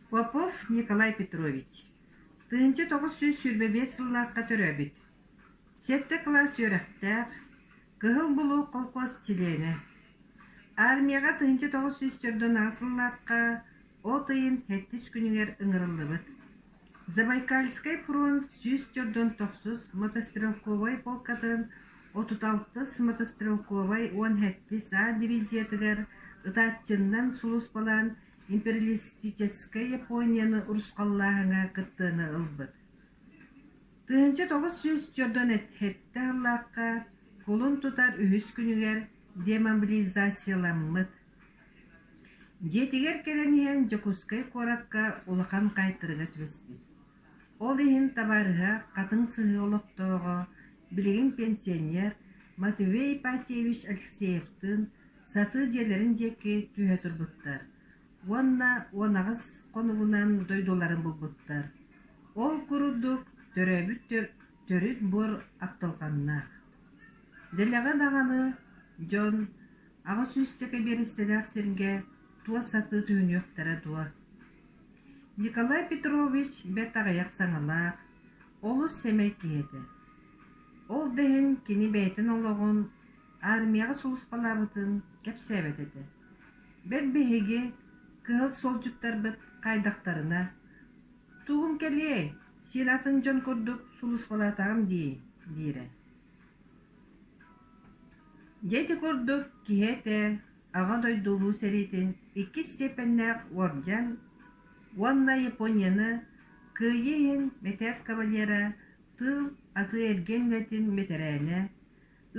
Попов Николай Петрович, 1925 сыллаахха төрөөбүт, сэттэ кылаас үөрэхтээх, Кыһыл Булуук колхоз чилиэнэ. Армияҕа 1948 сыллаахха от ыйын сэттис күнүгэр ыҥырыллыбыт. Забайкальскай фронт 149 мотострелковай полкатын 36 мотострелковай 17 А дивизиятыгар ытааччыннан сулууспалаан империалистическай Японияны урусхаллааһыҥҥа кыттыыны ылбыт. 1947 сыллаахха кулун тутар үһүс күнүгэр демобилизацияламмыт. Дьиэтигэр кэлэн иһэн Дьокуускай куоракка улахан хаайтарыга түбэспит. Ол иһин табаарыһа Хатыҥ Сыһыы олохтооҕо, билигин пенсионер Матвей Ипатьевич Алексеевтыын сатыы дьиэлэрин диэки түһэ турбуттар уонна 18 хонугунан дойдуларын булбуттар. Ол курдук төрөөбүт төрүт буор ахтылҕаннаах. Дэлэҕэ даҕаны дьон 800 биэрэстэлээх сиргэ туос сатыы түһүнүөхтэрэ дуо? Николай Петрович бэрт аҕыйах саҥалаах, олус сэмэй киһи этэ. Ол да иһин кини бэйэтин олоҕун армияҕа сулууспалаабытын кэпсээбэт этэ. Бэл биһиги кыһыл суолдьуттарбыт хайдахтарына «Тугум кэлиэй, син атын дьон курдук сулууспалаатаҕым дии» диирэ. Дьэ ити курдук киһи этэ Аҕа дойду Улуу сэриитин иккис степеннээх уордьан уонна Японияны Кыайыы иһин мэтээл кавалера, тыыл атыы-эргиэн үлэтин бэтэрээнэ,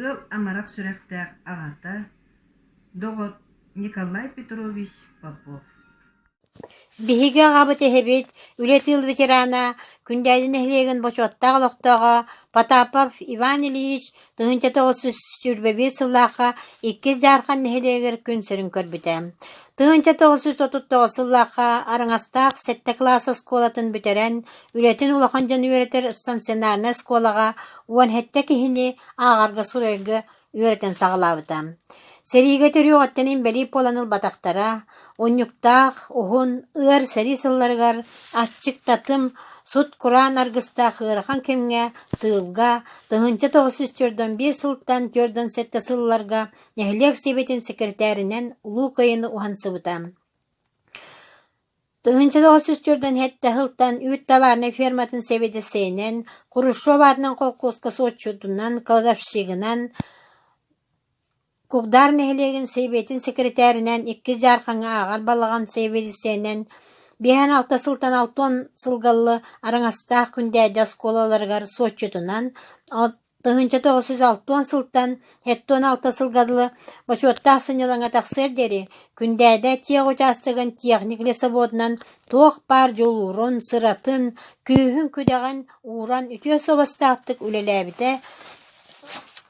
ыал амарах сүрэхтээх аҕата, доҕор Николай Петрович Попов. Биһиги аҕабыт эһэбит, үлэ тыыл ветерана, Күндээдэ нэһилиэгин бочуоттаах олохтооҕо Потапов Иван Ильич 1921 сыллаахха Иккис Дьаархан нэһилиэгэр күн сирин көрбүтэ. 1939 сыллаахха Араҥастаах сэттэ кылаас оскуолатын бүтэрэн, үлэтин улахан дьон үөрэтэр стационарнай оскуолаҕа 17 киһини ааҕарга-суруйарга үөрэтэн саҕалаабыта. Сэриигэ төрүөҕүттэн инбэлиит буолан ылбатахтара, унньуктаах, уһун, ыар сэрии сылларыгар аччык татым, сут-кураан аргыстаах ыарахан кэмҥэ тыылга 1941 сылтан 47 сылларга нэһилиэк сэбиэтин сэкирэтээринэн Улуу Кыайыыны уһансыбыта. 1947 сылтан үүт табаарынай ферматын сэбиэдиссэйинэн, Хрущев аатынан холкуоска суотчутунан, кладовщигынан, Кугдаар нэһилиэгин сэбиэтин сэкирэтээринэн, Иккис Дьаархаҥҥа ааҕар балаҕан сэбиэдиссэйинэн, 56 сылтан 60 сылга Араҥастаах Күндээдэ оскуолаларыгар суотчутунан, 1960 сылтан 76 сылга дылы бочуоттаах сынньалаҥҥа тахсыар диэри Күндээдэ тех учаастагын техник лесоводунан туох баар дьулуурун, сыратын, күүһүн-күдэҕин ууран үтүө суобастаахтык үлэлээбитэ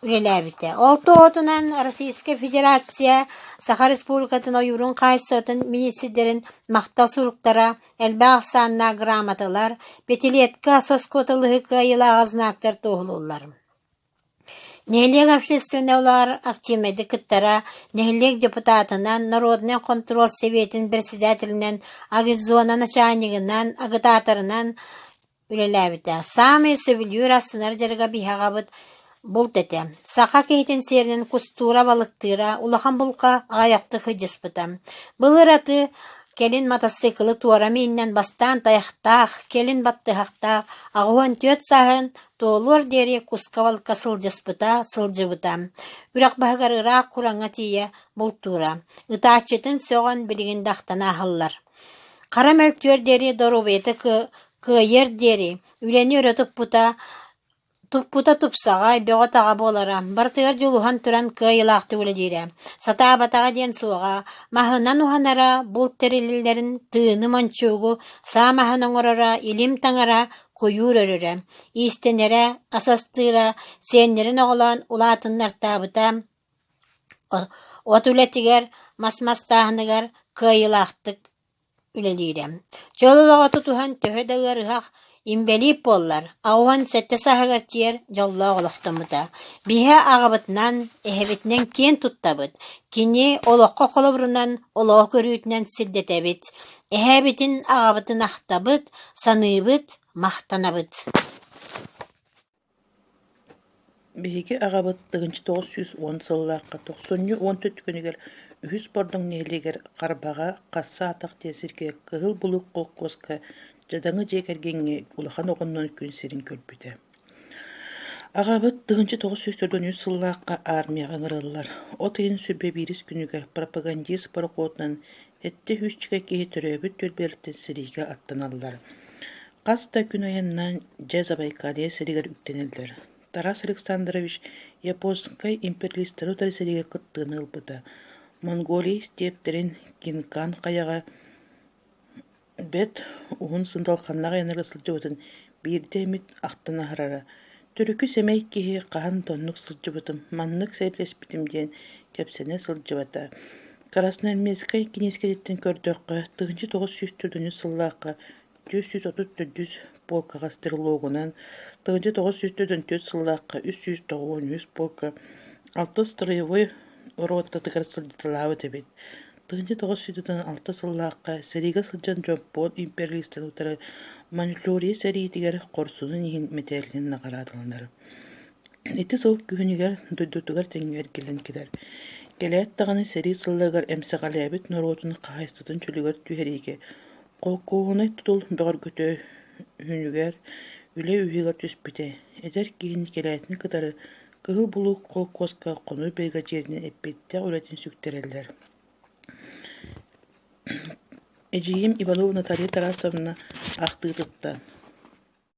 үлэлээбитэ. Ол туоһутунан Российскай Федерация Саха Республикатын ойуурун хаһаайыстыбатын миниистирдэрин махтал суруктара, Элбэх ахсааннаах грамоталар, пятилетка, соскоталыһы кыайыылааҕа знактар туоһулууллар. Нэһилиэк общественнай олоҕор активнайдык кыттара, нэһилиэк депутатынан, народнай хонтуруол сэбиэтин председателинэн, агитзона начальнигынан, агитаторынан үлэлээбитэ. Саамай сөбүлүүр астынар дьарыга биһи аҕабыт булт этэ. Саха киһитин сиэринэн кустуура, балыктыыра, улахан булка аҕыйахтык сылдьыспыта. Былыр аты кэлин матасыыкылы туора мииннэн бастаан тайахтаах, кэлин баттыһахтаах 84 сааһын туолуор диэри куска-балыкка сылдьыспыта, сылдьыбыта. Үрэх баһыгар ыраах кураҥҥа тиийэ бултуура. Ытааччытын сөҕөн билигин да ахтан ааһаллар. Хара мөлтүөр диэри доруобуйата кыайыар диэри үлэни өрө туппута, туппута тупсаҕай, бөҕө-таҕа буолара, барытыгар дьулуһан туран кыайыылаахтык үлэлиирэ. Сатаабатаҕа диэн суоҕа, маһынан уһанара, булт тэриллэрин тыыны мончуугу, саа маһын оҥороро, илим таҥара, куйуур өрөрө, иистэнэрэ, ас астыыра, сиэннэрин оҕолоон улаатыннартаабыта, От үлэтигэр, мас мастааһыныгар кыайыылаахтык үлэлиирэ. Чөл олоҕу тутуһан төһө да ыарыһах. Инбэлиит буоллар, 87 сааһыгар тиийэр дьоллоох олохтоммута. Биһи аҕабытынан, эһэбитинэн киэн туттабыт, кини олоххо холобурунан, олоҕу көрүүтүнэн сирдэтэбит. Эһээбитин, аҕабытын ахтабыт, саныыбыт, махтанабыт. Биһиги аҕабыт 1910 сыллаахха тохсунньу 14 күнүгэр Үһүс Бордоҥ нэһилиэгэр Харбаҕа Хасса Атах диэн сиргэ Кыһыл Булуук холкуоска дьадаҥы дьиэ кэргэҥҥэ улахан оҕоннон күн сирин көрбүтэ. Аҕабыт 1943 сыллаахха армияҕа ыҥырыллар. От ыйын 21 күнүгэр пропагандист борохуотунан сэттэ сүүсчэкэ киһи төрөөбүт түөлбэлэриттэн сэриигэ аттаналлар. Хас да күн айаннаан дьэ Забайкалье сиригэр үктэнэллэр. Тарас Александрович японскай империалистары утары сэриигэ кыттыыны ылбыта. Монголия истиэптэрин Кинкан хайаҕа бэрт уһун сындалханнаах айаннарга сылдьыбытын биирдэ эмит ахтан аһарара. Төрүкү сэмэй киһи хаһан да оннук сылдьыбытым, маннык сэриилэспитим диэн кэпсэнэ сылдьыбата. Красноармейскай киниискэтиттэн көрдөххө, 1944 сыллаахха 434 полкаҕа стрелогунан, 1944 сыллаахха 393 полка алтыс строевой ротатыгар сылдьыталаабыт эбит. 1946 сыллаахха сэриигэ сылдьан дьоппуон империалистарын утары Маньчжурия сэриитигэр хорсунун иһин мэтээлинэн наҕараадаланар. Ити сыл күһүнүгэр дойдутугар тэҥҥэ эргиллэн кэлэр. Кэлээт даҕаны сэрии сылларыгар эмсэҕэлээбит норуотун хаһаайыстыбатын чөлүгэр түһэриигэ Холкуоһунай тутул бөҕөргөтүһүнүгэр үлэ үөһүгэр түспүтэ. Эдэр киһини кэлээтин кытары Кыһыл Булуук холкуоска хонуу биригэдьииринэн эппиэттээх үлэтин сүктэрэллэр. Эдьиийим Иванова Наталья Тарасовна ахтыытыттан.